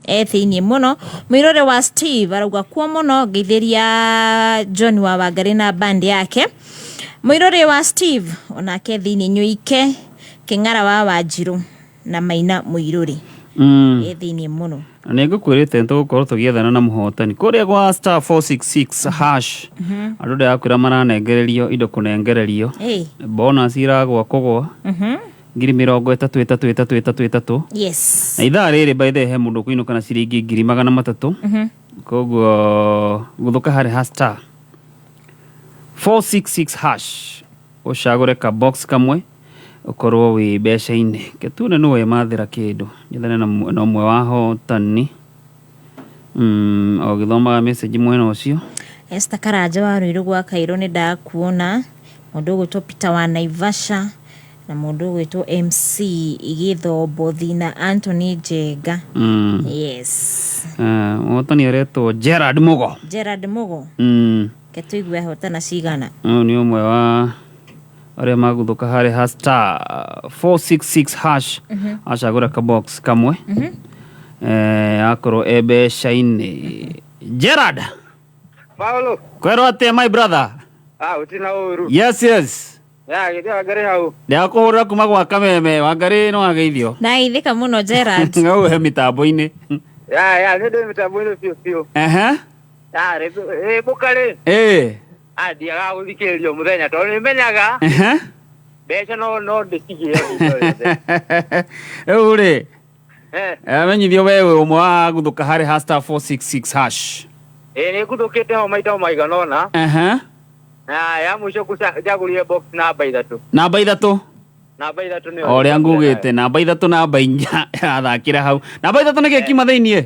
E thĩinĩ mũno. Mũirũrĩ wa Steve arauga kuo mũno, ngeithĩria John wa Wangarĩ na band yake. Mũirũrĩ wa Steve onake thĩinĩ, Nyũike Kĩng'ara wa Wanjirũ na Maina Mũirũrĩ. E thĩinĩ mũno. Na nĩ ngũkwĩrĩte nĩ tũgũkorwo tũgĩethana na mũhotani kũrĩa gwa *466#. Andũ ndĩrakwĩra maranengererio indo kũnengererio. Bonus iragwa kũgwa 30,000 ĩtatũ ĩtatũ ĩtatũ ĩtatũ. Na ithaa rĩrĩ, by the way, he mũndũ ũkũinũka na ciringi 300,000. Koguo gũthũka harĩ ha *466# ũcagũre ka box kamwe ũkorwo wĩ mbeca-inĩ. Ketuone nĩ wemathĩra kĩndũ, nyethane na ũmwe wa hotani. O gĩthomaga message mwena ũcio. Esther Karanja wa Ruiru gwa Kairũ, nĩ ndakuona. Mũndũ ũgwĩtwo Peter wa Naivasha na mũndũ ũgwĩtwo MC Gĩthombothi na Anthony Njenga. Yes. Mũhotani aretwo Gerard Mugo. Gerard Mugo. Ke tũigue ahotana cigana. Ũyũ nĩ ũmwe wa arĩa maguthũka harĩ ha *466# acagũra ka box kamwe. Akorwo e mbeca-inĩ. Gerard. Paulo. Kwerwo atĩa, my brother? Ah, utina uru. Yes. Ya, githĩ Wangarĩ hau. Ndĩrakũhũrĩra kuma gwa Kameme. Wangarĩ no ageithio. Ndageithĩka mũno, Gerard. Ngau he mĩtambo-inĩ. Ya, nĩ ndĩ mĩtambo-inĩ biũ biũ. Ya, rĩ ĩ mũkarĩ. Ah, ndiagaga gũthikĩrĩria mũthenya tondũ nĩ menyaga mbeca no ndĩcigĩe hĩndĩ o yothe. Rĩu rĩ, amenyithio we wĩ ũmwe wa guthũka harĩ ha *466#. Ĩ, nĩ nguthũkĩte ho maita maigana ũna. Na ya mũico njagũrire box namba 3. Namba 3. Namba 3 nĩyo. O ũrĩa ngugĩte, namba 3, namba 4 yathakĩra hau. Namba 3 nĩ gĩkiuma thĩiniĩ?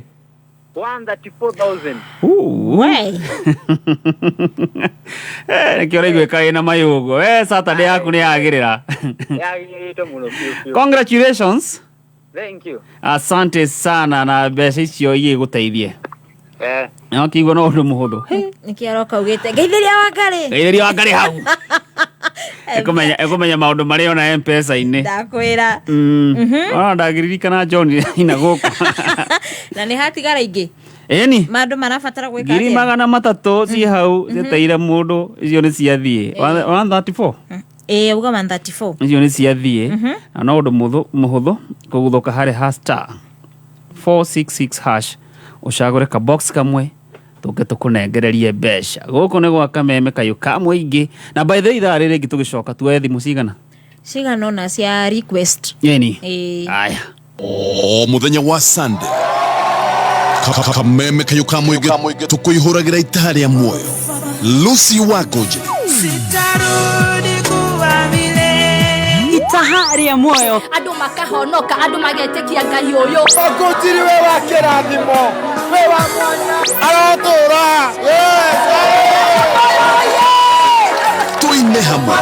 134,000. We. Nĩkĩo ũraiguĩka wĩna mayũ ũguo. We Saturday yaku nĩ yagĩrĩra. Yagĩrĩte mũno biũ biũ. Congratulations. Thank you. Asante sana, na mbeca icio igĩgũteithie. Na ũkĩigua no ũndũ mũhũthũ. Nĩkĩ aroka ugĩte ngeithĩria Wangarĩ? Ngeithĩria Wangarĩ hau. Ĩkũmenya maũndũ marĩa ona M-Pesa-inĩ. Ndakwĩra. Ona ndangĩririkana John ina gũkũ. Na nĩ hatigara ingĩ. Ĩni. Mandũ marabatara gwĩka Ngiri atĩa? 300 ciĩ hau cieteire mũndũ, icio nĩ ciathiĩ. 134. Ĩĩ, auga 134. Icio nĩ ciathiĩ. Na no ũndũ mũhũthũ kũguthũka harĩ ha *466# ũcagũre ka box kamwe tũke tũkũnengererie mbeca. Gũkũ nĩ gwa Kameme kayũ ka mũingĩ. Na by the way, ithaa rĩrĩ rĩngĩ tũgĩcoka tuoye thimũ cigana? Cigana ũna cia request. Ĩni. Ĩĩ. Aya. O mũthenya wa Sunday, Kameme kayũ ka mũingĩ tũkũihũragĩra itaha rĩa muoyo. Lucy Wakũnjĩ. Sitarudi kuwa vile. Itaha rĩa muoyo. Andũ makahonoka, andũ magetĩkia Ngai ũyũ. Ngũnjiri we wa kĩrathimo, we wa mwanya. Arotũra. Yes. Tuine hamwe.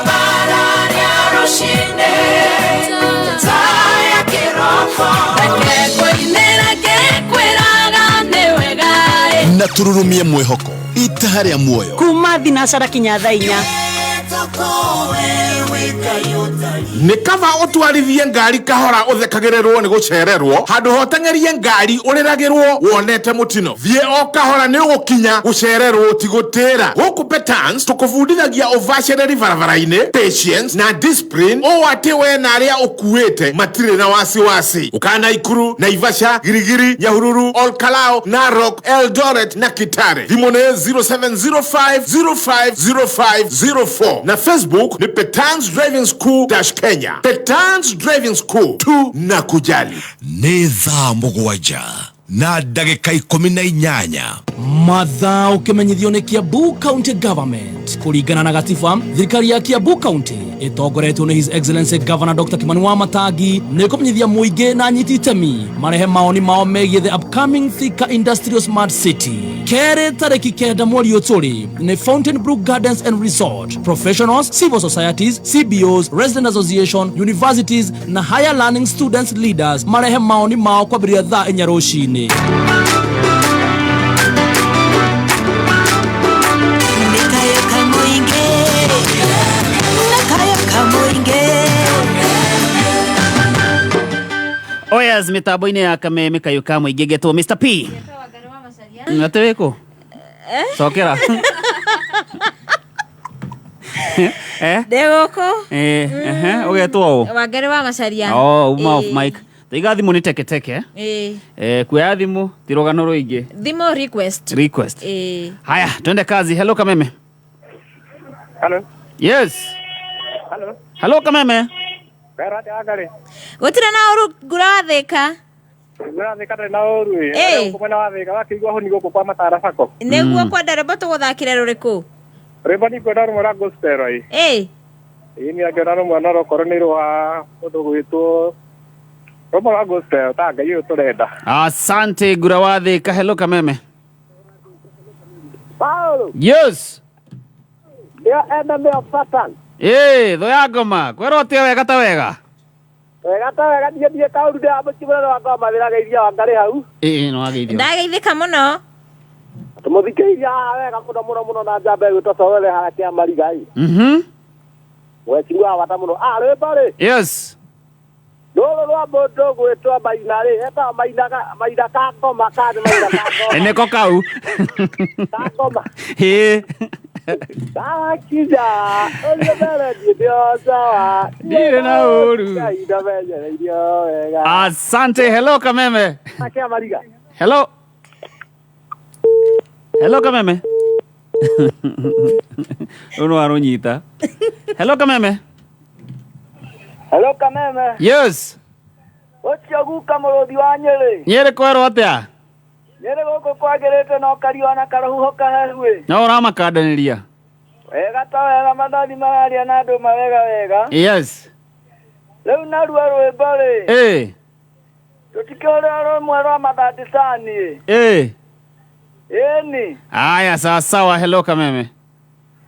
Na tururumie mwĩhoko itaha rĩa muoyo. Kuma thinacara kinya thaa 4. Nĩ kaba ũtwarithie ngari kahora ũthekagĩrĩrwo nĩ gũcererwo handũ ha ũteng'erie ngari ũrĩragĩrwo wonete mũtino. Thiĩ o kahora nĩ ũgũkinya, gũcererwo ti gũtĩra. Gũkũ Petans tũkũbundithagia ũbacĩrĩri barabara-inĩ, patience na discipline, ũũ atĩ we na arĩa ũkuĩte matirĩ na wasiwasi. Ũka Naikuru, Naivasha, Girigiri, Nyahururu, Olkalou, Narok, Eldoret na Kitale. Thimũ nĩ 0705 05 05 04 na Facebook nĩ Petans Driving School dash Kenya. Petans Driving School tu na kujali. Nĩ thaa 7:18. Mathaa ũkĩmenyithio nĩ Kiambu County Government. Kũringana na gatiba, thirikari ya Kiambu County ĩtongoretio nĩ His Excellency Governor Dr. Kimani Wamatangi nĩ kũmenyithia mũingĩ na anyiti itemi marehe maoni mao megiĩ the upcoming Thika Industrial Smart City. Kerĩ tarĩki 9 mweri ũyũ tũrĩ nĩ Fountain Brook Gardens and Resort. Professionals, civil societies, CBOs, Resident Association, universities na higher learning students leaders marehe maoni mao kwambĩrĩria thaa 4 rũcinĩ. Oya. Prayers mitambo-inĩ ya Kameme kayũ ka mũingĩ ngetwo Mr P. Atĩ wĩkũ? Cokera. Eh? Ndĩ gũkũ. Eh, ehe, ũgetwo ũ? Wangari wa Macharia. Oh, uma off Ĩĩ. mic. Taiga thimũ nĩ teke teke. Ĩĩ. Eh, kuoya thimũ ti rũgano rũingĩ. Thimũ request. Request. Ĩĩ. Haya, twende kazi. Hello Kameme. Hello. Yes. Hello. Hello Kameme. Wera atĩa Wangarĩ? Gũtirĩ na ũru ngura wa Thĩka. Ngura Thĩka ndĩrĩ na ũru ĩ. Ĩĩ. Gũkũ mwena wa Thĩka wakĩigua hũni gũkũ kwa Matara Sacco. Nĩguo kwenda rwĩmbo tũgũthakĩre rũrĩkũ? Rwĩmbo nĩngwenda rũmwe rwa gospel ĩ. Ĩĩ. Ĩĩ niĩ angĩona rũmwe no rũkorwo nĩ rwa mũndũ gwĩtwo rũmwe rwa gospel ta Ngai ũyũ tũrenda. Asante ngura wa Thĩka. Hello Kameme. Paulo. Yes. Ndio enemy of Satan. Ĩĩ, thũ ya ngoma. Kwĩrwo atĩa wega ta wega. Wega ta wega ndiĩ ndiĩ kaũru ndĩ mũkimũra wa ngoma ndĩrageithia Wangarĩ hau. Ĩĩ, nĩ wageithio. Ndageithĩka mũno. Tũmũthikĩrĩria haha wega mũno mũno mũno na njamba ĩgwĩtwo Sowele harĩa kĩa Mariga ĩ. Mweciru wa bata mũno. Ah, rwĩmbo rĩ. Yes. Rũrũ rwa mũndũ gwĩtwo Maina rĩ, etagwo Maina ka Maina ka ngoma ka nĩ Maina ka ngoma. Nĩko kau. Ka ngoma. Ĩĩ. Ndakinya ũrĩa mbere niĩ ndĩ sawa. Ndirĩ na ũru. Ngai ndamenyereirio wega. Asante. Hello Kameme. Kĩa Mariga. Hello. Hello Kameme. Ũyũ nĩ warũnyita. Hello Kameme. Hello Kameme. Yes. Ũcio guka mũrũthi wa Nyĩrĩ. Nyĩrĩ kwerwo atĩa? Nyĩrĩ gũkũ kwagĩrĩte no kariũa na karũhuho kahehu ĩ. No ũramakandanĩria. Wega ta wega mandathi mararia na andũ mawega wega. Yes. Rĩu narua rwĩmbo rĩ. Ĩĩ. Tũtikĩũrĩa rũmwe rwa mathandicani ĩ. Ĩĩ. Ĩni. Aya, sawa sawa. Hello Kameme.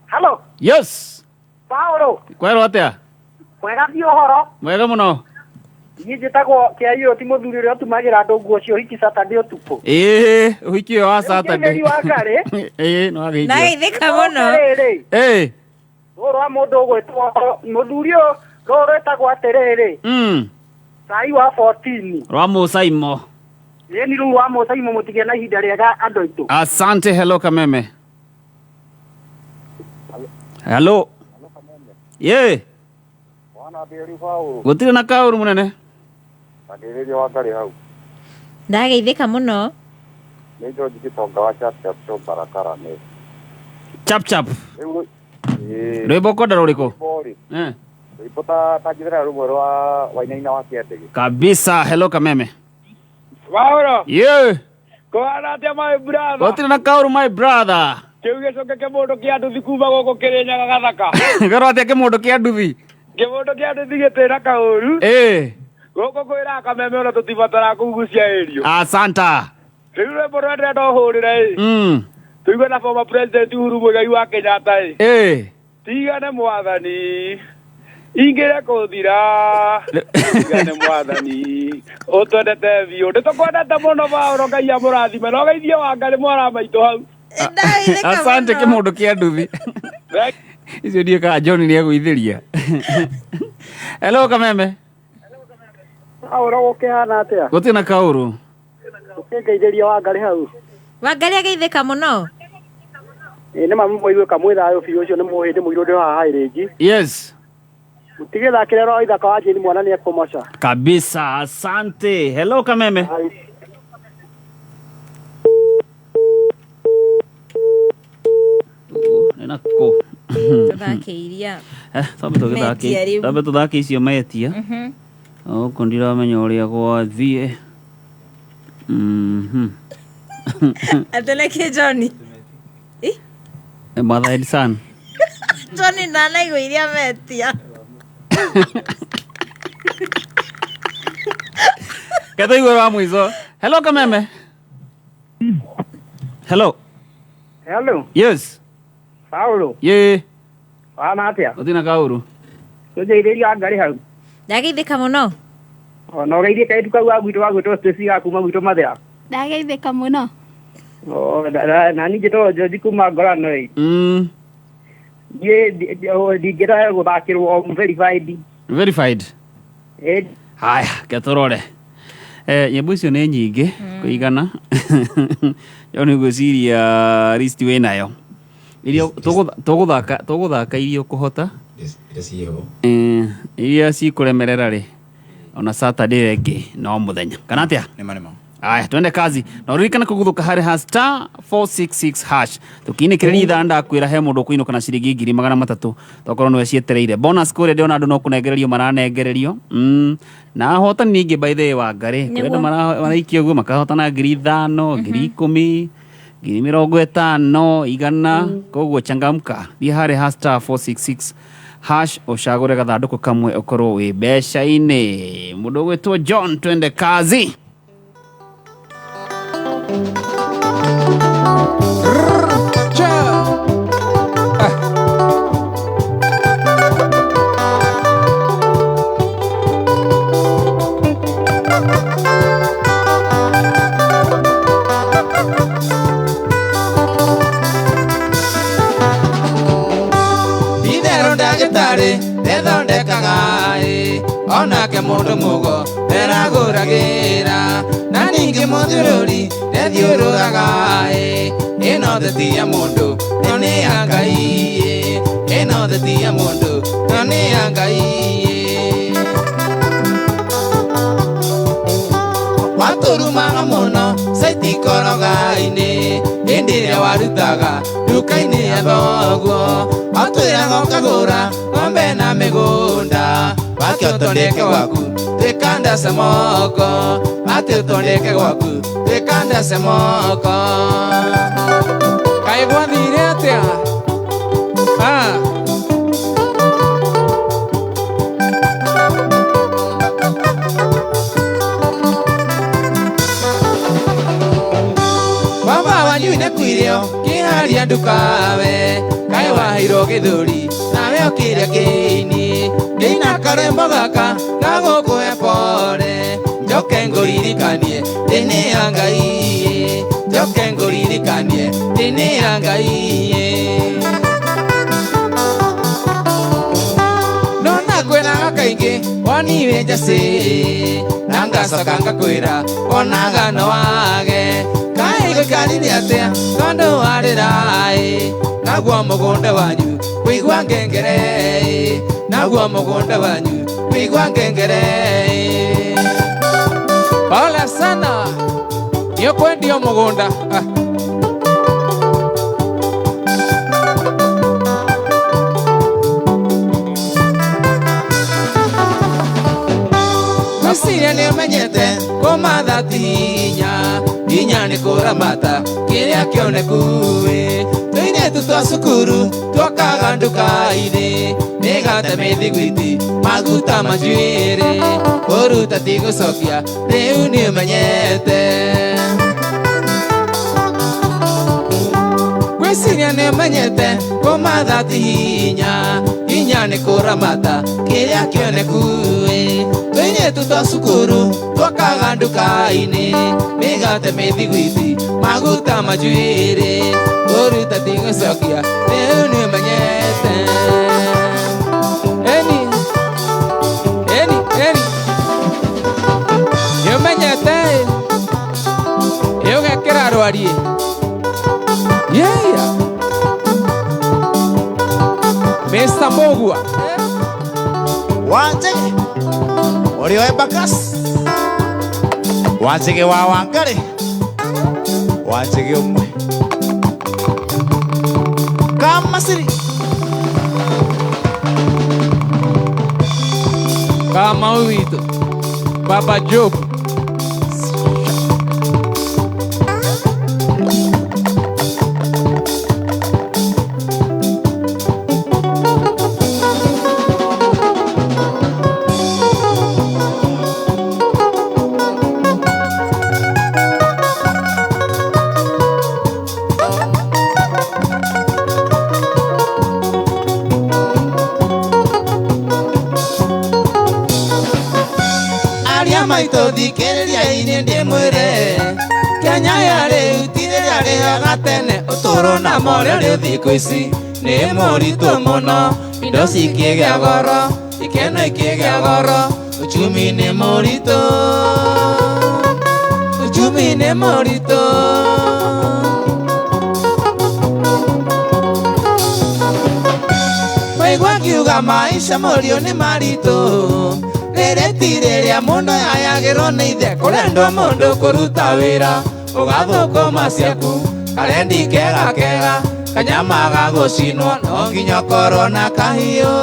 Hello. Yes. Paulo. Kwerwo atĩa? Mwega biũ ũhoro. Mwega mũno. Niĩ njĩtagwo Kĩaiyũ ti mũthuri ũrĩa ũtumagĩra andũ nguo cia ũhiki Saturday ũtukũ. Ĩĩ, ũhiki ũyũ wa Saturday. Ũkĩgeria Wangarĩ. Ĩĩ, nĩ wageithio. Ndageithĩka mũno. Rĩrĩ. Ĩĩ. Rũrũ rwa mũndũ ũgwĩtwo mũthuri ũyũ rũrũ rwĩtagwo atĩrĩrĩ. Cai wa 14. Rwa Mũcaimo. Ĩni rũu wa Mũcaimo mũtigĩe na ihinda rĩega andũ aitũ. Asante. Hello Kameme. Hello. Ye. Gũtirĩ na kaũru mũnene. Agĩrĩria Wangarĩ hau. Ndageithĩka mũno. Nĩ George Gĩtonga wa Chap Chap Shop Barakara nĩ. Chap chap. Rĩu ĩĩ. Rwĩmbo ũkwenda rũrĩkũ? Rwĩmbo rĩ. Eh. Rwĩmbo ta ta njethera rũmwe rwa Wainaina wa Kĩandĩgĩ. Kabisa. Hello Kameme. Paulo. Ye. Kũhana atĩa my brother? Gũtirĩ na kaũru my brother. Kĩu gĩcoke kĩmũndũ kĩa nduthi kuma gũkũ Kĩrĩnyaga gathaka. Gerwo atĩa kĩmũndũ kĩa nduthi? Kĩmũndũ kĩa nduthi gĩtĩna kaũru. Ĩĩ. Gũkũ kwĩra Kameme ona tũtibataraga kũgucia ĩrio. Asanta. Rĩu rwĩmbo rũrĩa ndĩrenda ũhũrĩre ĩ. Tũigue na former president Uhuru Muigai wa Kenyatta ĩ. Ĩĩ. Tigane mwathani. Ingĩre kũthira. Tigane mwathani. Ũtwendete biũ. Nĩtũkwendete mũno Paũlũ Ngai amũrathime. Na ũgeithie Wangarĩ mwana maitũ hau. Asante kĩmũndũ kĩa nduthi. Icio ndiĩ kana John nĩ egũithĩria. Hello Kameme. Paũlũ gũkĩhana atĩa? Gũtirĩ na kaũru. Ũkĩngeithĩria Wangarĩ hau. Wangarĩ ageithĩka mũno. Ĩĩ nĩ mamu mũigue kamwĩ thayũ biũ ũcio nĩ mũhĩndĩ mũirũ ndĩ haha high range. Yes. Mũtigĩthakĩre rwa ithaka wa Jane mwana nĩ ekũmoca. Kabisa. Asante. Hello Kameme. Nĩ nakũ? Tũthake iria. Eh, twambe tũgĩthake. Metia rĩu. Twambe tũthake icio metia. Gũkũ ndiramenya ũrĩa gwathiĩ. Atĩ nĩkĩ Johnny? Mother Edison. Johnny ndanaigua iria metia. Ketha igwe wa mwico. Hello Kameme. Hello. Hello. Yes. Paulo. Ye. Wana atĩa? Gũtirĩ na kaũru. Tũnjeithĩria Wangarĩ hau. Ndageithĩka mũno. Ona ũgeithie kairĩtu kau ga gwitũ ga gwĩtwo Stacy ga kuma gwitũ Mathĩra. Ndageithĩka mũno. O, na niĩ njĩtagwo George kuma Ngorano ĩ. Niĩ ndingĩenda gũthakĩrwo verified. Verified. Ĩ. Haya, ke tũrore. Nyĩmbo icio nĩ nyingĩ kũigana. Yo nĩ ngwĩciria list wĩ nayo. Iria tũgũthaka iria ũkũhota. Iria ciĩho. Iria cikũremerera rĩ, ona Saturday ĩngĩ no mũthenya. Kana atĩa? Nĩma nĩma. Aya, twende kazi. Na ũririkane kũguthũka harĩ ha star 466 hash. Tũkiinĩkĩrĩria ithaa ndakwĩra he mũndũ ũkũinũka na ciringi 300,000 tokorwo nĩwe cietereire. Bonus kũrĩa ndĩrona andũ no kũnengererio maranengererio. Na ahotani ningĩ by the way wa Ngarĩ. Kũrĩ andũ maraikia ũguo makahotana 5,000, 10,000, 50,000, 100. Koguo changamka. Thiĩ harĩ ha star 466 hash ũcagũre gathandũkũ kamwe ũkorwo wĩ mbeca-inĩ. Mũndũ ũgwĩtwo John, twende kazi. Itherũ ndagĩtarĩ ndethondekaga ĩ, onake mũndũ mũgo nderagũragĩra, na ningĩ mũthiũrũri ndethiũrũraga ĩ, ĩno thĩ ti ya mũndũ no nĩ ya Ngai ĩ, ĩno thĩ ti ya mũndũ no nĩ ya Ngai ĩ. Watũrumaga mũno caitikoroga-inĩ, hĩndĩ ĩrĩa warutaga nduka-inĩ ya thoguo, watwĩraga ũkagũra ng'ombe na mĩgũnda, wake ũtondeke gwaku twĩkandace moko, atĩ ũtondeke gwaku twĩkandace moko. Kaĩ gwathire atĩa? Baba wanyu nĩ kuirio kĩharia ndukawe, kaĩ waheirwo gĩthũri nawe ũkĩrĩa kĩini, ndĩna karwĩmbo gaka gagũkũhe pore, njoke ngũririkanie ndĩ nĩ ya Ngai ĩ, njoke ngũririkanie ndĩ nĩ ya Ngai ĩ. No nakwĩraga kaingĩ woniwe njacĩ, na ngacoka ngakwĩra wonaga no wage, kaĩ gũikarire atĩa tondũ warĩra ĩ, naguo mũgũnda wanyu kũigua ngengere ĩ, naguo mũgũnda wanyu kũigua ngengere ĩ. Pole sana, nĩ ũkwendio mũgũnda. Ngwĩciria nĩ ũmenyete kũmatha ti hinya, hinya nĩ kũramata kĩrĩa kĩoneku ĩ, tũirĩtu twa cukuru twokaga nduka-inĩ, mĩgate mĩthiguiti maguta manjuĩrĩ, kũruta ti gũcokia rĩu nĩ ũmenyete. Ngwĩciria nĩ ũmenyete kũmatha ti hinya, hinya nĩ kũramata kĩrĩa kĩoneku ĩ, tũirĩtu twa cukuru twokaga nduka-inĩ, mĩgate mĩthiguiti maguta manjuĩrĩ, kũruta ti gũcokia rĩu nĩ ũmenyete. Eni, eni, eni, nĩ ũmenyete ĩ, ĩ ũgekĩra rwariĩ. Yeah. Mr. Mogua. Wanjigi ũrĩ oe Bakas, Wanjigi wa Wangarĩ, Wanjigi ũmwe Kamasiri, Kamau witũ, Baba Job. Maitũ thikĩrĩria-inĩ ndĩmwĩre, Kenya ya rĩu ti rĩrĩa rĩaga tene, ũtũũro na morĩa rĩu thikũ ici nĩ mũritũ mũno, indo cikĩgĩa goro, ikeno ikĩgĩa goro, uchumi nĩ mũritũ. Ngemi nĩ mũritũ. Waigua ngiuga maisha mũriũ nĩ maritũ. Rĩrĩ ti rĩrĩa mũndũ ayagĩrwo nĩ ithe, kũrendwo mũndũ kũruta wĩra ũgathũkũma ciaku karendi kega kega kanyama ga gũcinwo no nginya ũkorwo na kahiũ,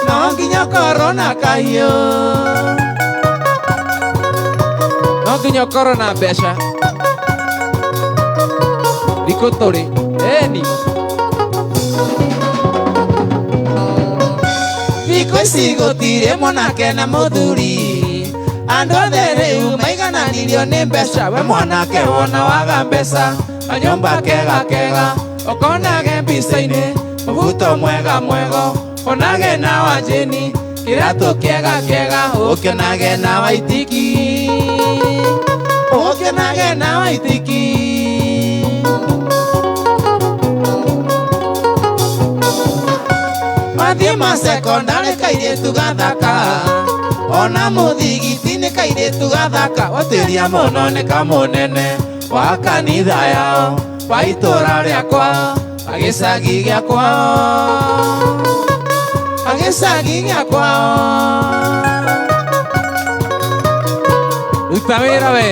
no nginya ũkorwo na kahiũ, no nginya ũkorwo na mbeca. Thikũ tũrĩ ĩni. Thikũ ici gũtirĩ mwanake na mũthuri, andũ othe rĩu maigananirio nĩ mbeca. We mwanake wona waga mbeca, kanyũmba kega kega ũkonage mbica-inĩ, mũbuto mwega mwega onage na wa njĩni, kĩratũ kĩega kĩega ũkĩonage na waitiki, ũkĩonage na waitiki. Mathiĩ ma sekondarĩ kairĩtu gathaka, ona mũthigiti nĩ kairĩtu gathaka, watĩria mũno nĩ kamũnene wa kanitha yao, wa itũra rĩakwa, wa gĩcagi gĩakwa, wa gĩcagi gĩakwa. Ruta wĩra we.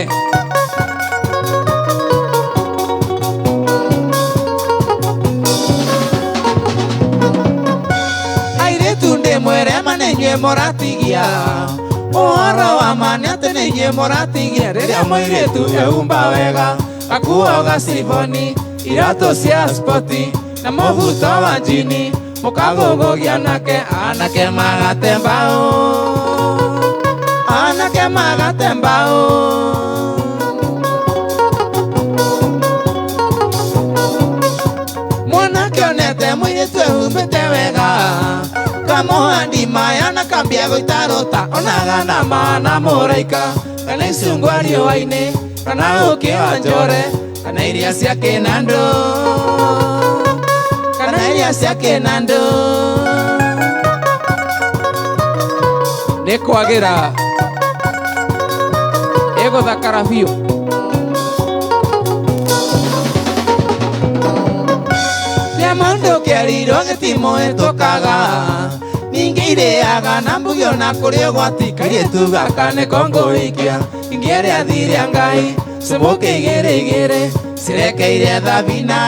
Airĩtu ndĩmwĩre ma nĩ inyuĩ mũratigia, ũhoro wa ma nĩ atĩ nĩ inyuĩ mũratigia. Rĩrĩa mũirĩtu ehumba wega, gakuo gaciboni, iratũ cia spoti na mũbuto wa njini, mũkagũgũgia nake anake magate mbaũ, anake magate mbaũ. Mwanake onete mũirĩtu ehumbĩte wega, kamũhandi maya na kambia gũita rũta, onaga na ma na mũraika, kana icungwa riũa-inĩ, kana ũkĩ wa njore, kana iria cia kĩnandũ, kana iria cia kĩnandũ. Nĩ kwagĩra ĩgũthakara biũ. Rĩa mũndũ kĩerirwo gĩtimũhĩtũkaga, ningĩ irĩaga na mbugi ona kũrĩ ũgwati. Kairĩtu gaka nĩko ngũhikia, ingĩrĩa thiria Ngai, cimũke igĩrĩ igĩrĩ, cirekeire Thabina,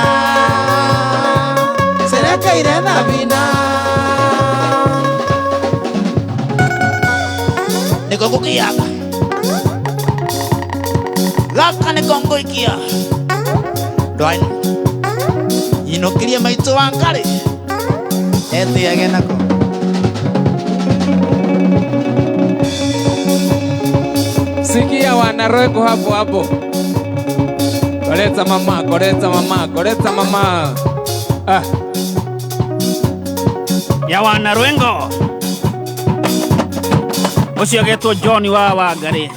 cirekeire Thabina. Nĩko gũkĩaga gaka nĩko ngũikia ndwaino nyinũkĩrie maitũ wa Ngarĩ etĩage nako. Sikia wanarweko hapo hapo. Koleta mama, koleta mama, koleta mama. Ah. Ya wanarwengo. Ũcio agetwo John wa Wangari.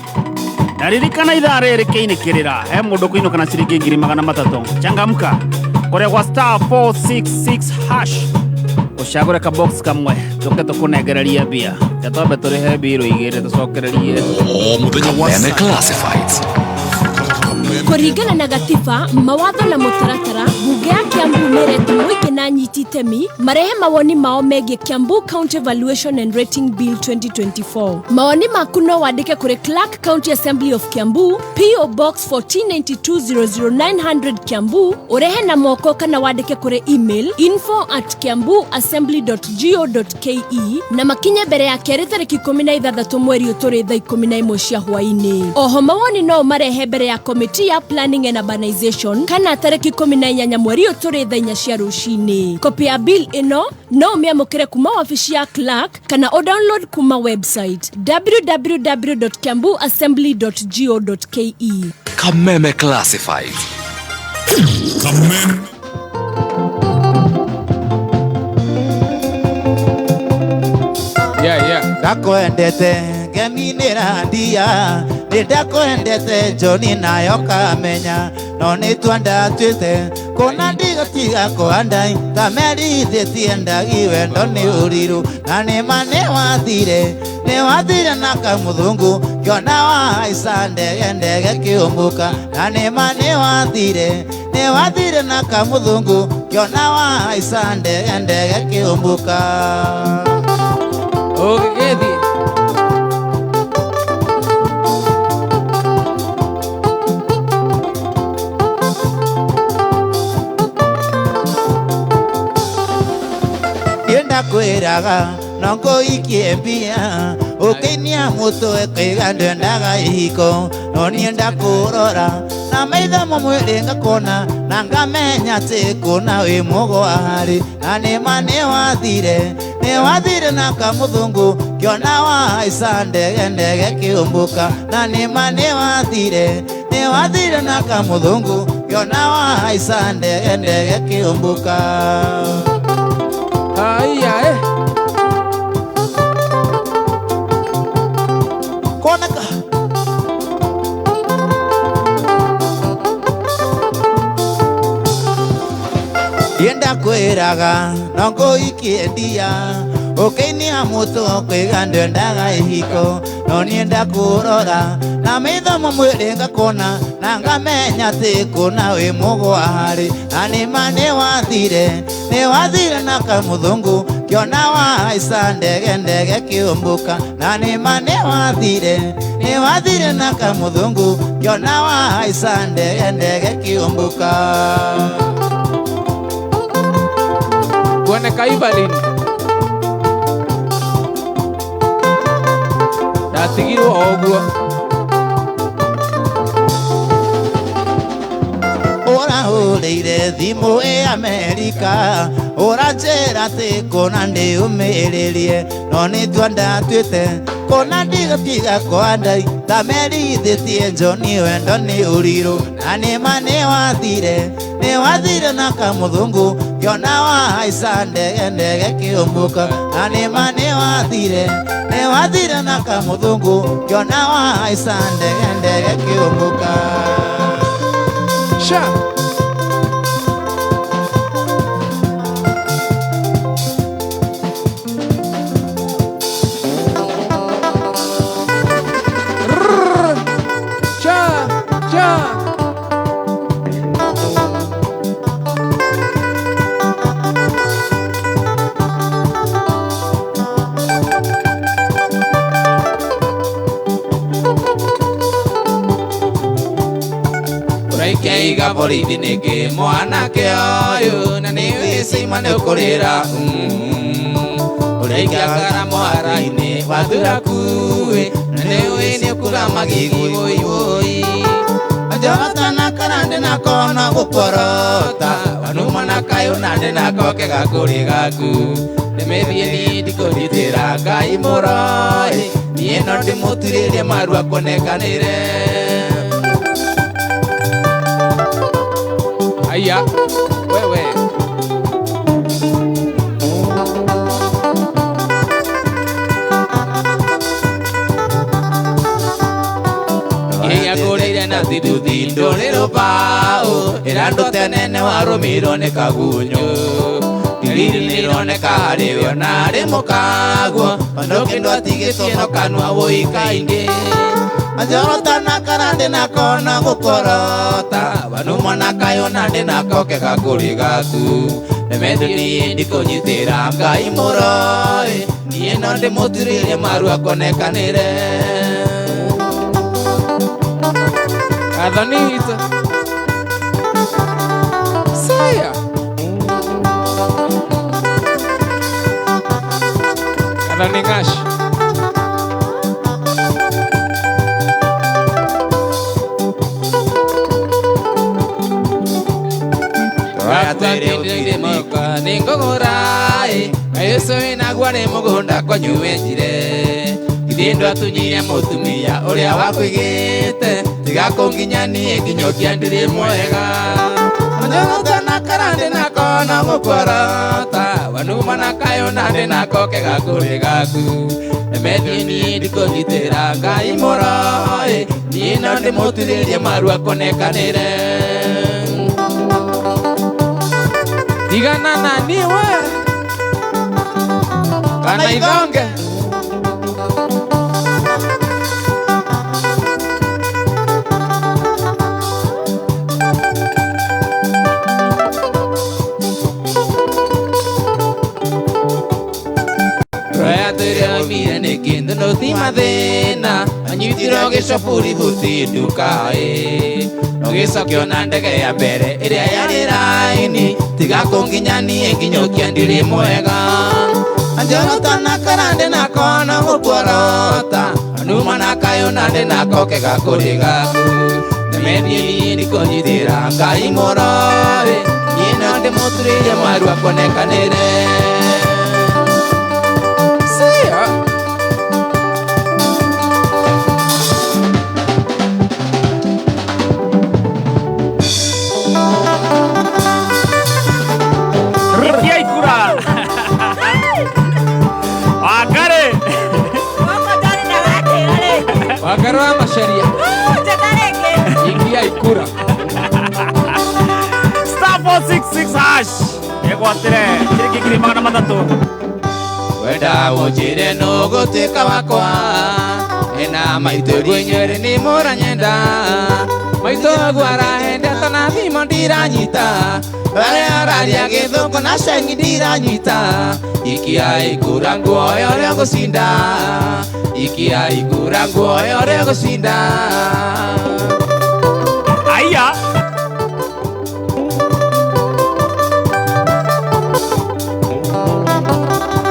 Naririkana ithaa rĩrĩ kĩinĩkĩrĩra he mũndũ kũinũka na ciringi 300,000. Changamka kũrĩa gwa star 466 hash ũcagũre ka box kamwe tũke tũkũnengererie mbia. Twambe tũrĩhe mbirũ igĩrĩ tũcokererie. O mũthenya wa Kameme Classifieds. Kũringana na gatiba, mawatho na mũtaratara, bunge ya Kiambu nĩĩrete mũingĩ na anyiti itemi marehe mawoni mao megiĩ Kiambu County Valuation and Rating Bill 2024. Mawoni maku no wandĩke kũrĩ Clerk County Assembly of Kiambu, PO Box 1492 00900 Kiambu, ũrehe na moko kana wandĩke kũrĩ email info@kiambuassembly.go.ke na makinye mbere ya kerĩ tarĩki 16 mweri ũyũ tũrĩ thaa 11 cia hwaĩ-inĩ. Oho mawoni no marehe mbere ya komiti ya Planning and Urbanization kana tarĩki 18 mweri ũyũ tũrĩ thaa 4 cia rũcinĩ. Kopi ya bill ĩno no ũmĩamũkĩre kuma wabici ya clerk kana o download kuma website www.kiambuassembly.go.ke. Kameme Classifieds. Kameme. Yeah, yeah. Ndakwendete ngemi nĩ randia, nĩ ndakwendete John nayo kamenya, no nĩ twandatuĩte kũna ndigatiga kũhandai ta merithĩtie ndagi wendo nĩ ũrirũ, na nĩ ma nĩ wathire Nĩwathire na kamũthũngũ ngĩona wahaica ndege ndege kĩũmbũka na nĩma nĩwathire nĩwathire na kamũthũngũ ngĩona wahaica ndege ndege kĩũmbũka. Ũgĩgĩthiĩ. Ndakwĩraga no ngũikie mbia ũkĩinia mũtwe kaiga ndwendaga ihiko no niĩ ndakũrora na maitho mamwĩrĩ ngakona na ngamenya atĩ kũna wĩ mũgwari na nĩma nĩwathire nĩwathire na kamũthũngũ ngĩona wahaica ndege ndege kĩũmbũka na nĩma nĩwathire nĩwathire na kamũthũngũ ngĩona wahaica ndege ndege kĩũmbũka. Haya Konaka Yenda kwĩraga no ngũikie ndia ũkĩinia mũtwe ũkĩiga ndwendaga ihiko no niĩ ndakũrora na maitho mamwĩrĩ ngakona na ngamenya atĩ kũna wĩ mũgwari na nĩma nĩwathire nĩwathire na kamũthũngũ ngĩona wahaica ndege ndege kĩũmbũka na nĩma nĩwathire nĩwathire na kamũthũngũ ngĩona wahaica ndege ndege kĩũmbũka. Kuoneka Evelyn ndatigirwo o ũguo. Ũrahũrĩire thimũ ĩ Amerika ũranjĩra atĩ kũna ndĩũmĩrĩrie no nĩ ndatuĩte kũna ndigatiga kwa ndai tamerithĩtie Njoni wendo nĩ ũrirũ na nĩma nĩwathire nĩwathire na kamũthũngũ ngĩona wahaica ndege ndege kĩũmbũka na nĩma nĩwathire nĩwathire na kamũthũngũ ngĩona wahaica ndege ndege kĩũmbũka. Sha. Cha, cha. Ũraikeiga borithi nĩkĩ mwanake ũyũ na nĩwĩci ma nĩũkũrĩra ũraikiakara mũhara-inĩ wathura kuĩ na nĩũĩ nĩũkura magigi wũi wũi Njorota na karande nako no gũkorota wanuma na kayũ nande nako kegakũrĩ gaku ndĩmĩthiĩ niĩ ndikũnyitĩra Ngai mũroi niĩ no ndĩmũturĩrie marua kũnekanĩre. Aya, wewe. Ngĩgakũrĩire na tithuthi ndũrĩ rũbaũ ĩra ndũte nene warũmirwo nĩ kagunyũ ndiriri nĩroneka harĩ we ona harĩ mũkaguo tondũ kĩndũ atigĩtie no kanua wũikaingĩ. Njorota na karande nako no gũkorota wanuma na kayũ nande nako kegakũrĩ gaku nĩmethiĩ niĩ ndikũnyitĩra Ngai mũroi niĩ no ndĩmũturĩrie marua kũnekanĩre. Adonita. Saya. Adoni Ngash. Nĩngũgũra-ĩ Yesu wĩnagua nĩ mũgũnda kwanyu wenjire githĩ ndwatunyire mũtumia ũrĩa wakwĩgĩte tiga kũnginya niĩ nginyokia ndirĩ mwega. Njorota na karande nako no gũkworota wanuma na kayũ nande nako kegakũrĩ gaku Emethiĩ niĩ ndikũnyitĩra Ngai mũroi niĩ no ndĩmũturĩrie marua kũnekanĩre. Tigana na niĩ we kana ithonge. mathĩna anyitirwo gĩcaburi buti nduka-ĩ ũgĩcokio na ndege ya mbere ĩrĩa yarĩ raini tiga kũnginya niĩ nginyũkia ndirĩ mwega Anjorota na karande na kona gũkuorota numa na kayũ na ndĩ nako kega kũrĩ gaku Nĩmendie niĩ kũnyitĩra Ngai mũrorĩ niĩ no ndĩmũturĩire mwarua kuonekanĩre Sia. Ikia ikura. Wangari. Wangari wa Macharia. Ikia ikura. Star 466 hash. Egwatire ciringi ngiri magana matatu. Wenda ũnjĩre nũ gũtuĩka wakwa ena maitũ inyuerĩ nĩ mũranyenda maitũ aguo arahenda na thimo ndiranyita arĩa araria gĩthũngũ na cengi ndiranyita ikia ikura nguoya ũrĩa gũcinda ikia ikura nguoya ũrĩa gũcinda Aya.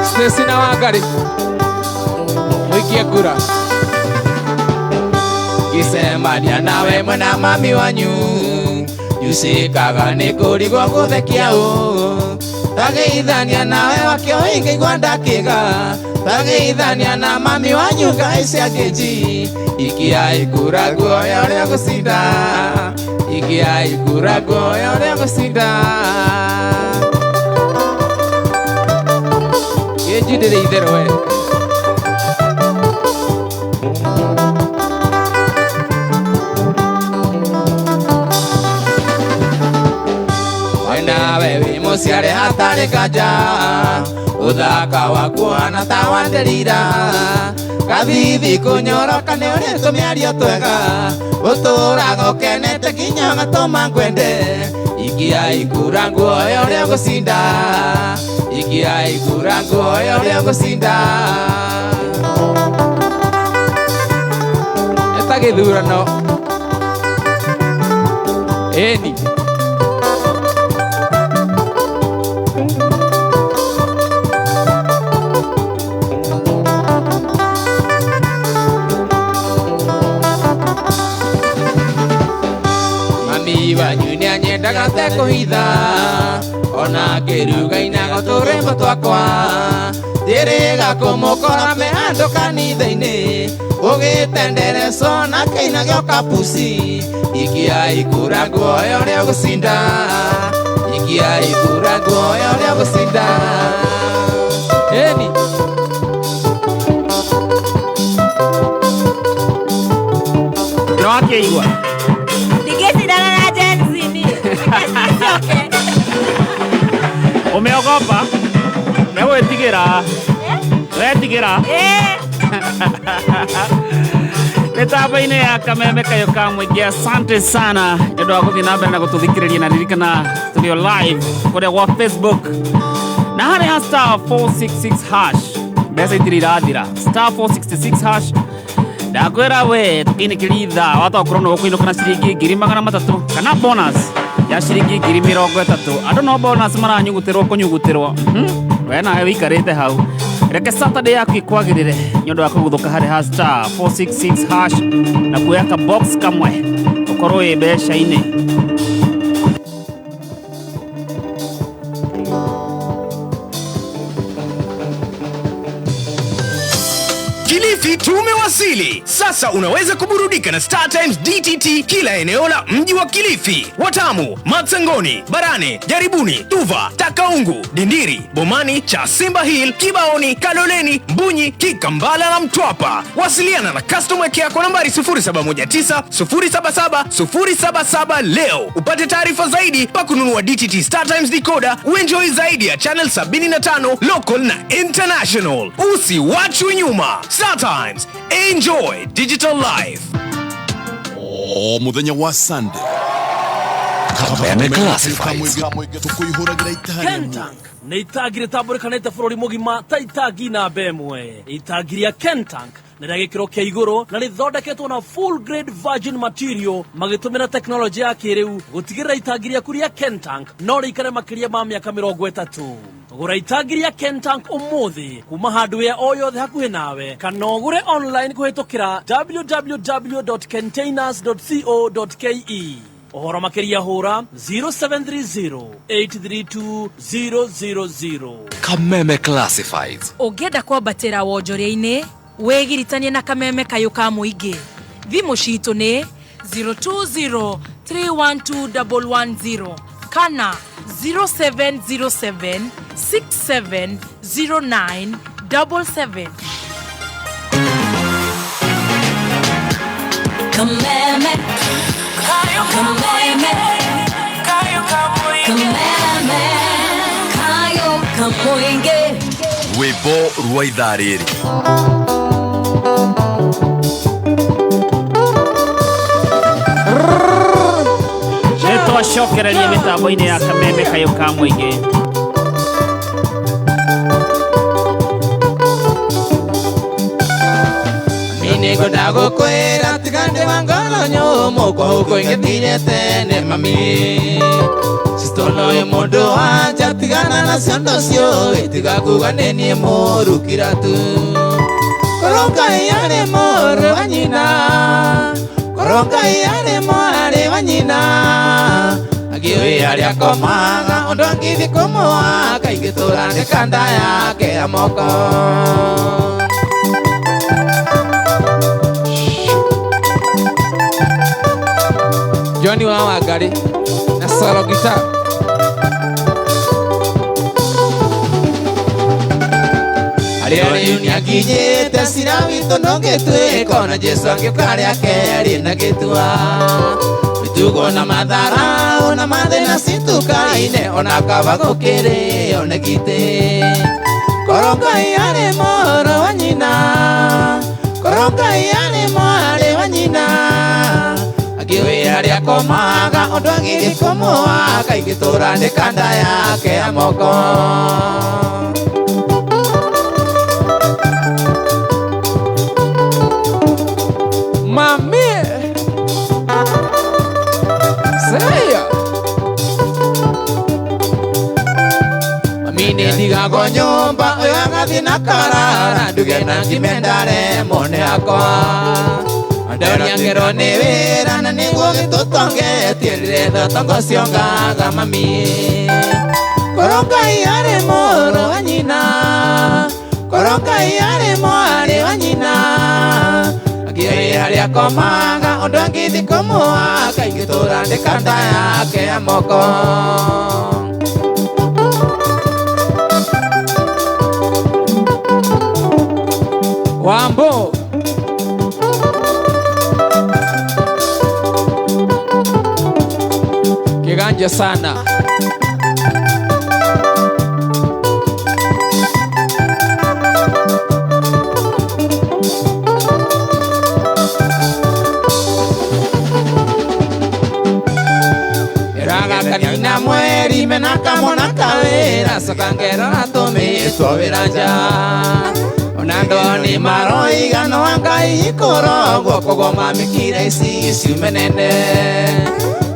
Stacy na Wangari muikie kura ngĩcemania nawe mwena mami wanyu nyucĩkaga nĩ kũrigwo gũthekia ũ twageithania nawe wakĩo ingĩigua ndakĩga twageithania na mami wanyu ngai cia kĩnji ikia ikura guoya ũrĩa gũcinda ikia ikura guoya ũrĩa gũcinda Kĩnji ndĩrĩ itherũ we nawe wĩ mũciare hatarĩ kanja ũthaka waku ũhana ta wa nderira gathithi kũnyoroka nĩ ũrĩ tũmĩario twega ũtũraga ũkenete nginya ũgatũma ngwende ikia ikura nguoya ũrĩa gũcinda ikia ikura nguoya ũrĩa gũcinda Eta gĩthurano ĩni Mami wanyu nĩanyendaga tekũhitha ona ngĩruga inago tũrwĩmbo twakwa njĩrĩga kũmũkora me handũ kanitha-inĩ ũgĩtendereco na kĩinagio kapuci ikia ikura nguoya ũrĩa gũcinda ikia ikura nguoya ũrĩa gũcinda Ĩni Nĩwakĩigua Ndingĩcindana na Gen Z niĩ. Nĩcicoke. Umeogopa? Nĩgwĩtigĩra. Ũretigĩra? Mĩtambo-inĩ ya Kameme Kayũ ka Mũingĩ, asante sana nĩ ũndũ wa gũthiĩ na mbere na gũtũthikĩrĩria na ririkana tũrĩ o live kũrĩa gwa Facebook na harĩa star 466 hash mbeca itirĩ irathira star 466 hash ndakwĩra we tũkĩinĩkĩria ithaa wahota gũkorwo nĩ ũkũinũka na ciringi ngiri magana matatũ kana bonus ya ciringi ngiri mĩrongo ĩtatũ andũ no bonus maranyugutĩrwo kũnyugutĩrwo we nawe wĩikarĩte hau reke Saturday yaku ĩkwagĩrĩre nĩ ũndũ wa kũguthũka harĩ ha star 466 hash na kuoya ka box kamwe ũkorwo wĩ mbeca-inĩ. Kilifi tumewasili. Sasa unaweza kuburudika na Star Times DTT kila eneo la mji wa Kilifi. Watamu, Matsangoni, Barane, Jaribuni, Tuva, Takaungu, Dindiri, Bomani, Chasimba Hill, Kibaoni, Kaloleni, Mbunyi, Kikambala na Mtwapa. Wasiliana na customer care kwa nambari 0719 077 077 leo. Upate taarifa zaidi pa kununua DTT Star Times decoder, uenjoy zaidi ya channel 75 local na international. Usiwachwe nyuma. Star Times, enjoy digital life. O muthenya wa Sunday. Kameme Classifieds. Tukuihuragira itari. Kentank nĩ itangi rĩtambũrĩkanĩte bũrũri mũgima ta itangi namba ĩmwe. Itangi rĩa Kentank Nĩ rĩa gĩkĩro kĩa igũrũ na rĩthondeketwo na full grade virgin material magĩtũmĩra tekinoronjĩ ya kĩrĩu gũtigĩrĩra itangi rĩaku rĩa Kentank no rĩikare makĩria ma mĩaka 30. Gũra itangi rĩa Kentank ũmũthĩ kuma hardware o yothe hakuhĩ nawe kana ũgũre online kũhĩtũkĩra www.containers.co.ke. Ũhoro makĩria hũra 0730 832 000. Kameme Classifieds. Ũngĩenda kwambatĩra wonjoria-inĩ, wĩgiritanie na Kameme Kayũ ka Mũingĩ. Thimũ citũ nĩ 020 312 110 kana 0707 6709 77. Kameme, Kameme, Kameme, Kayo Kamoinge. Rwĩmbo rwa ithaa rĩrĩ. Nĩ twacokereria mĩtambo-inĩ ya Kameme Kayũ ka Mũingĩ. Nĩngwenda gũkwĩra tiga ndĩ wa ngoro nyũmũ kwa huko ingĩthire tene mami. Sister ũyũ mũndũ wanja tigana na ciondo ciũĩ tiga kuga nĩ niĩ mũũru kira tu. Korwo Ngai arĩ mũrũ wa nyina, korwo Ngai arĩ mwarĩ wa nyina, angĩũĩ harĩa akomaga ũndũ angĩthiĩ kũmũaka ingĩtũra nĩ kanda yake ya moko. Johnny wa Wangari na solo guitar. Arĩa rĩu nĩakinyĩte cira witũ ndũngĩtuĩka ona Jesũ angĩũka rĩa kerĩ na gĩtua. Mĩtugo na matharau na mathĩna citukaine ona kaba gũkĩrĩo nĩ gĩtĩ. Korwo Ngai arĩ mũrũ wa nyina, korwo Ngai arĩ mwarĩ wa nyina, angĩũĩ harĩa akomaga ũndũ angĩthiĩ kũmũaka ingĩtũra nĩ kanda yake ya moko. Mami, Seya. Mami nĩ ndigagwo nyũmba ũyũ agathiĩ na karara nduge na ngime ndare mone akwa. Ndoria ngero nĩ wĩra na nĩguo gĩtũtongetie rĩretha tongo ciongaga mami. Korwo Ngai arĩ mũrũ wa nyina, korwo Ngai arĩ mwarĩ wa nyina, angĩũĩ harĩa akomaga ũndũ angĩthiĩ kũmũaka ingĩtũra nĩ kanda yake ya moko. Wambo. Kiganja sana. Eraga kanina mweri menaka mona kawira sokangero natũmĩtwo wĩra nja. Ona ndoni maroiga no Ngai ikorogwo koguo mamĩkira ici ciume nene.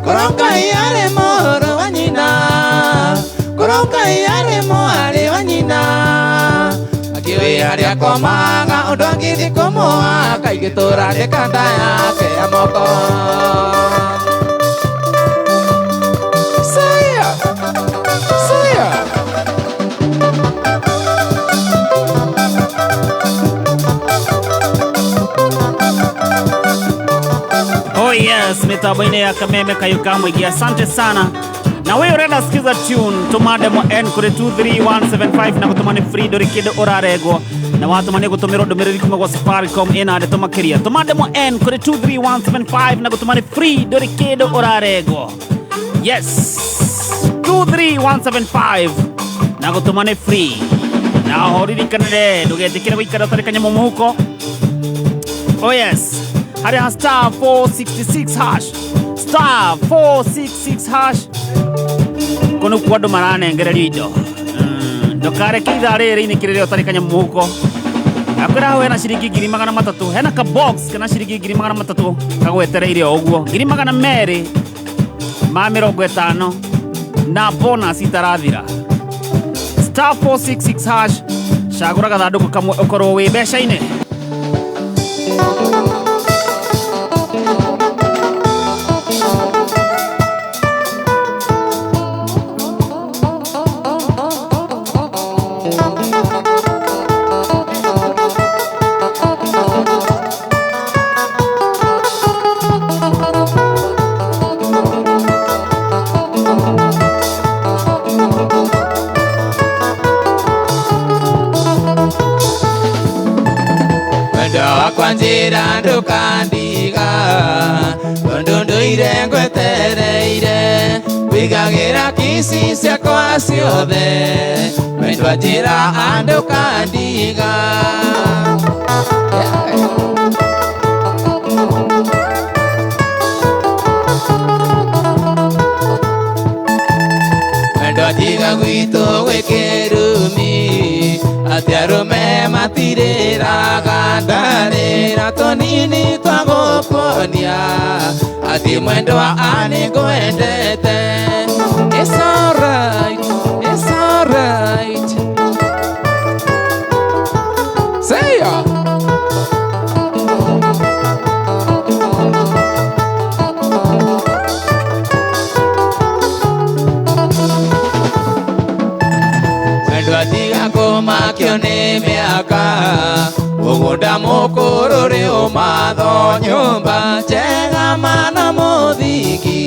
Korwo Ngai arĩ mũrũ wa nyina, korwo Ngai arĩ mwarĩ wa nyina, angĩũĩ harĩa akomaga ũndũ angĩthiĩ kũmũaka ingĩtũra nĩ kanda yake ya moko. Seya, Seya. Oh yes, mitambo-inĩ ya Kameme Kayũ ka Mũingĩ. Asante sana. Na wewe urenda sikiza tune tũma demo N kũrĩ 23175 na gũtũma nĩ free ndũrĩ kĩndũ ũraregwo na watũma nĩ gũtũmĩrwo ndũmĩrĩri kuma gwa Safaricom ĩna ndeto makĩria. Tũma demo N kũrĩ 23175 na gũtũma nĩ free ndũrĩ kĩndũ ũraregwo. Yes, 23175 na gũtũma nĩ free. Na oho ririkanire ndũgetĩkĩre gũikara ũtarĩ kanyamũ mũhuko. Oh yes, harĩa star 466 hash, star 466 hash kono kuo andũ maranengererio indo. Ndukareke ithaa rĩrĩ inĩkĩrĩre ũtarĩ kanyamũ mũhuko. Akwĩra hau hena ciringi 300,000, hena ka box kana ciringi 300,000 kagwetereire o ũguo, 250,000 na bonus itarathira. Star 466 hash, cagũra gathandũkũ kamwe ũkorwo wĩ mbeca-inĩ. Wendo wakwa njĩra ndũkandiga, tondũ ndũire ngwetereire, wĩigagĩra kici ciakwa ciothe, wendwa njĩra ndũkandiga. Wendwa tiga gwitũ gwĩ kĩrumi, atĩ arũme matirĩraga, ndarĩra tũnini twa gũkuonia atĩ mwendwa nĩngwendete. It's alright, it's alright. Say ya. Wendwa tiga kũmakio nĩ mĩaka, mũgũnda mũkũrũ rĩ ũmatho, nyũmba njega mana mũthingi,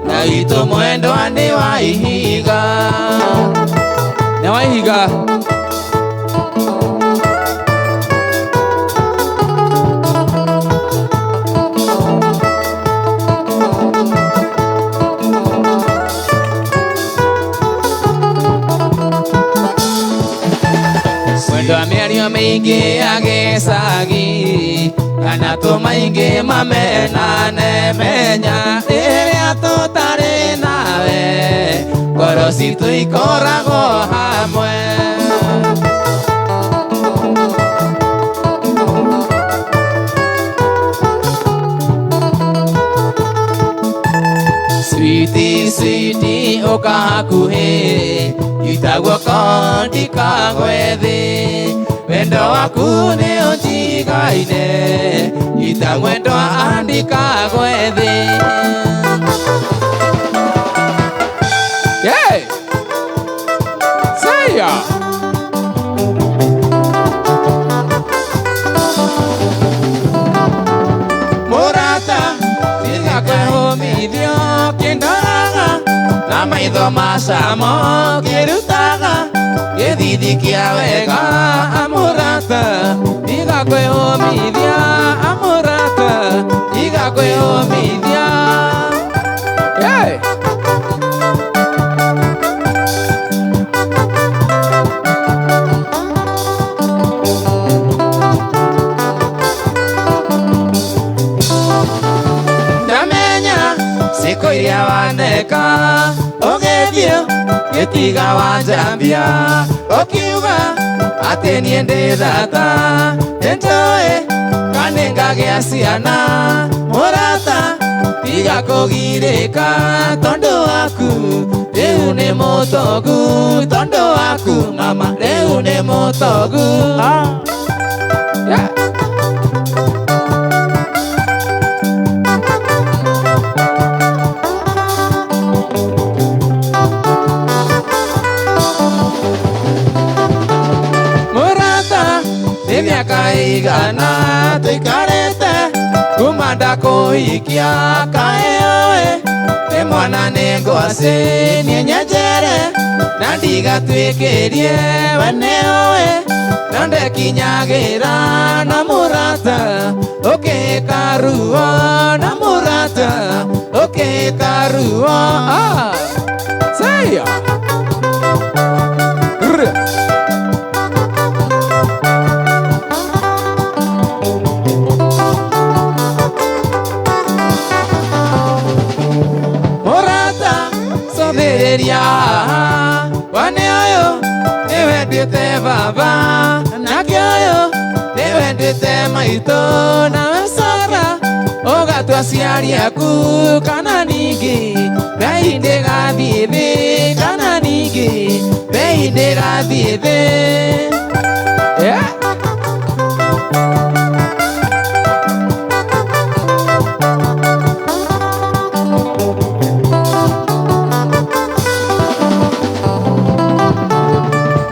na witũ mwendwa nĩ wa ihiga. Nĩ wa ihiga. Wendwa mĩario mĩingĩ ya gĩcagi, kana tũmaingĩ mamenane, menya rĩrĩa tũtarĩ nawe, ngoro citũ ikoragwo hamwe. Sweetie, sweetie, ũka hakuhĩ, nyita guoko ndikagwe thĩ, wendo waku nĩ ũnjigaine, nyita mwendwa ndikagwe thĩ. Yeah! Say ya! Mũrata, tiga kwĩhũmithio kĩndoraga, na maitho macamo kĩrutaga gĩthithi kĩa wega. Mũrata, tiga kwĩhũmithia, mũrata, tiga kwĩhũmithia. Yeah! Ndamenya ciĩko iria waneka, ũgĩthiĩ gĩtiga wanjambia, ũkiuga atĩ niĩ ndĩ thata, nĩnjũĩ kana ngagĩa ciana. Mũrata, tiga kũgirĩka, tondũ waku rĩu nĩ mũtogu, tondũ waku mama rĩu nĩ mũtogu. Yeah. Mũrata, nĩ mĩaka ĩigana tũikarĩte kuma ndakũhikia, kaĩ ũĩ nĩ mwana nĩ ngwacĩ, niĩ nyenjere na ndigatuĩkĩrie, we nĩ ũĩ na ndekinyagĩra, na mũrata ũkĩka ruo, na mũrata ũkĩka ruo. Say ya. Mũrata, cũthĩrĩria wane ũyũ nĩwe nduĩte baba nake ũyũ nĩwe nduĩte maitũ nawe Sara ũgatua aciari aku kana ningĩ bei ndĩgathiĩ thĩ kana ningĩ bei ndĩgathiĩ thĩ. Yeah.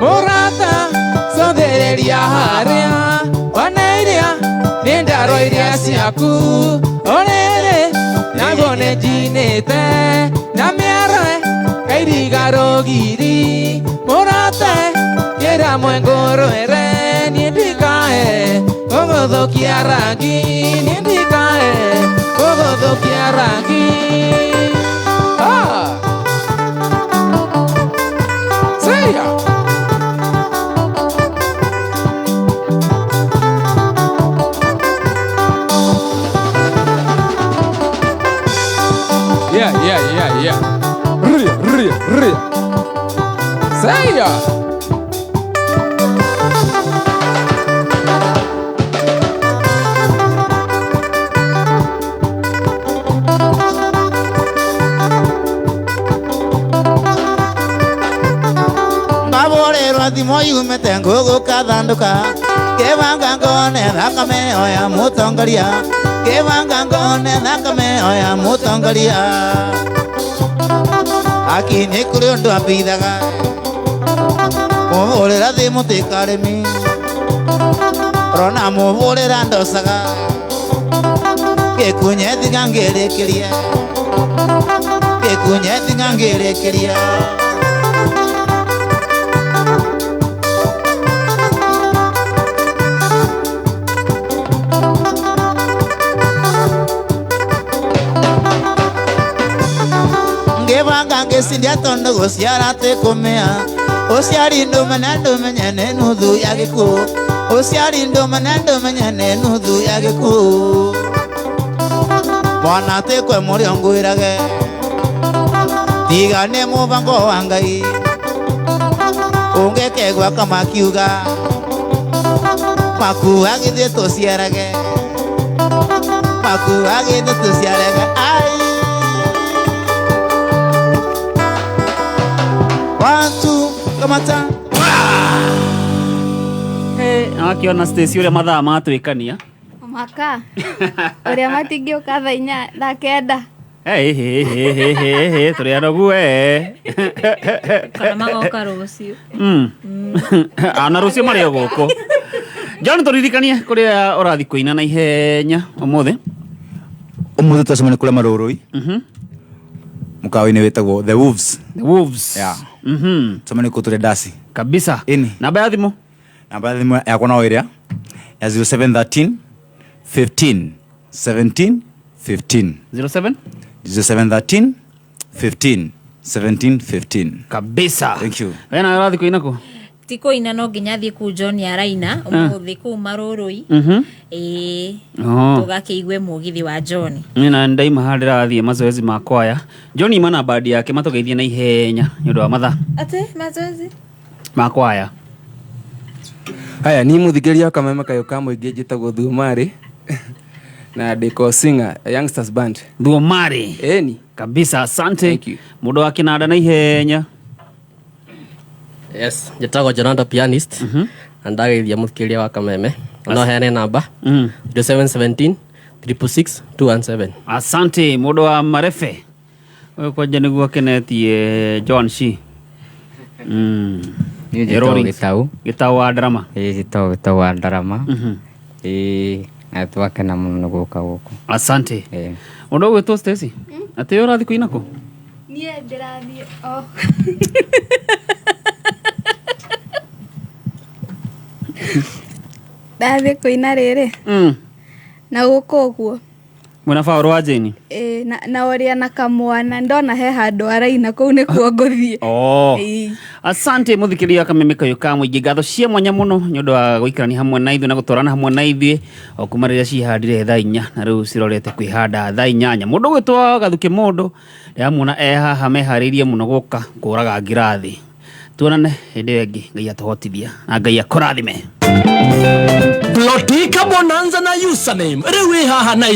Mũrata cothereria harĩa one iria nĩ ndaro iria ciaku ũrĩrĩ naguo nĩ njinĩte na mĩaro kairiga rũgiri mũrata kĩra mwengũrwere niĩ ndikae gũgũthũkia rangi niĩ ndikae gũgũthũkia rangi. Ah! Say ya! Yeah, yeah, yeah, yeah. Ria, ria, ria. Say ya! Baborerwa thimo yumĩte ngũgũkathandũka kĩbanga ngone thakame oya mũtongoria kĩbanga ngone thakame oya mũtongoria aki nĩ kũrĩ ũndũ ambithaga mũhũrĩra thimũ ti karĩmi rona mũhũrĩra ndocaga gĩkunye tiga ngĩrĩkĩrie gĩkunye tiga ngĩrĩkĩrie. Ngĩbanga ngĩcindia tondũ gũciara ti kũmĩa ũciari ndũme na ndũmenye nĩ nuthu ya gĩkuũ ũciari ndũme na ndũmenye nĩ nuthu ya gĩkuũ mwana ti kwe mũrĩo ngwĩrage tiga nĩ mũbango wa Ngai ũngĩkegwa kamakiuga makuagithie tũciarage makuagithie tũciarage ai. One, two, kamata. Hey, akiona Stacy uria mathaa matwikania. Maka. Uria matingĩũka thaa inya thaa kenda. Hey, hey, hey, hey, hey, hey, tũrĩ anogu we. Kana magoka rũciũ. Ana rũciũ marĩ o gũkũ. John tũririkanie kũrĩa ũrathiĩ kũina na ihenya ũmũthĩ. Ũmũthĩ twacemania kũrĩa Marũrũi. Mũkawa-inĩ wĩtagwo The Wolves. The Wolves. Yeah. Twacemania kũu tũrĩ ndaci. Kabisa. Ĩni. Namba ya thimũ? Namba ya thimũ yakwa no ĩrĩa ya 0713 15 17 15. 07? 0713 15 17 15. Kabisa. Thank you. Wena ũrathiĩ kũina kũ? Ti kũina no nginya thiĩ kũu John araina ũmũthĩ kũu Marũrũi. Ĩĩ. Tũgakĩigue mũgithi wa John. Niĩ na ndaima haha ndĩrathiĩ mazoezi ma kwaya. John ima na bandi yake matũgeithie na ihenya nĩ ũndũ wa mathaa. Atĩ mazoezi? Ma kwaya. Haya ni mũthikĩrĩria wa Kameme Kayũ ka Mũingĩ njĩtagwo Thuomarĩ na ndĩ singer Youngsters Band. Thuomarĩ. Ĩni. Kabisa, asante. Mũndũ wa kĩnanda na ihenya. Yes, njĩtagwo Jonathan pianist. Na ndageithia mũthikĩrĩria wa Kameme. No heane namba 0717 666 217. Asante mũndũ wa marefe. Ũyũ kwanja nĩguo akenetie John Shi. Niĩ njĩtagwo Gĩtau. Gĩtau wa Ndarama. Ĩĩ njĩtagwo Gĩtau wa Ndarama. Ĩĩ na twakena mũno nĩ gũka gũkũ. Asante. Mũndũ ũgwĩtwo Stacy. Atĩ ũrathiĩ kũina kũ? Niĩ ndĩrathiĩ o. Ndathiĩ kũina rĩrĩ. Na gũkũ ũguo. Mwena Paul wa Jane? Ĩĩ na ũrĩa na kamwana ndona he handũ araina kũu nĩkuo ngũthiĩ. Oh. Asante mũthikĩrĩria Kameme Kayũ ka Mũingĩ ngatho cia mwanya mũno nĩ ũndũ wa gũikarania hamwe na ithuĩ na gũtwarana hamwe na ithuĩ o kuma rĩrĩa cihandire thaa inya na rĩu cirorete kwĩhanda thaa inyanya. Mũndũ ũgwĩtwo Gathuki Mũndũ ndĩramuona e haha meharĩirie mũno gũka kũraga ngirathi. Tuonane hĩndĩ ĩyo ĩngĩ, Ngai atũhotithia na Ngai akũrathime. Plotika Bonanza na username rĩu ĩ haha na.